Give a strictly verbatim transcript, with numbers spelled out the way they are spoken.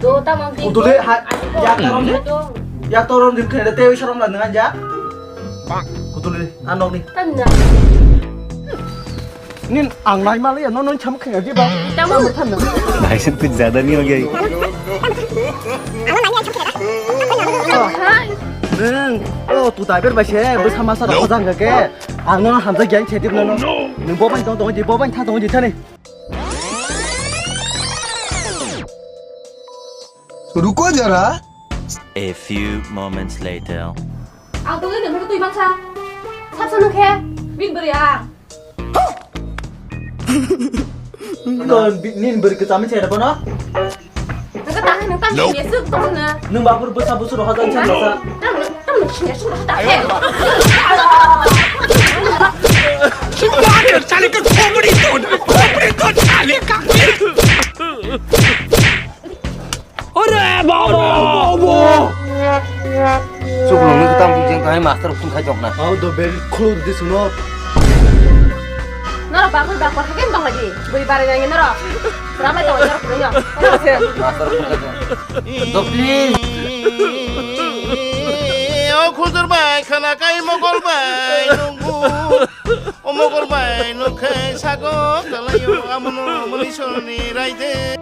To tamo di. Kudule ha, ya torom di. To. Ya torom di kene te wi sorom la nang ja. Kudule anok ni. Tanda. Nin ang nai mali ya no no cham khaya di ba. Tamo. Tamo tanda. भाई साहब कुछ ज्यादा नहीं हो गया ये? Hai. Neng, oh, tu tai ber ba se, bu sama sa da jang ke. Ang no hamja gyang che di no no. Neng bo ban tong tong di, bo ban tha tong di thani. Ruko jara. A few moments later. Ang tongwi nang twi mangsa. Sap sanu khe. Bit beri ang. Ngon bi-, nin beri kecami chere bono. Nang ka tahan nang tam sini suk tong na. Nung babur besa busur hojan chan besa. Tam tam sini suk tahan. साले का खोपड़ी तोड़, खोपड़ी तोड़ साले का। Ore baba! Baba! Chuklo nung tam jeng kai master khum khai jokna. How the very cool this no. Noro bakul bakul hagen dong lagi. Bui bare nang noro. Ramai tong noro punya. Master khum khai jok. Dopli. O khuldur bai khana kai mogol bai nungu. O mogol bai nukhe sago kalayo amono mani sorni raide.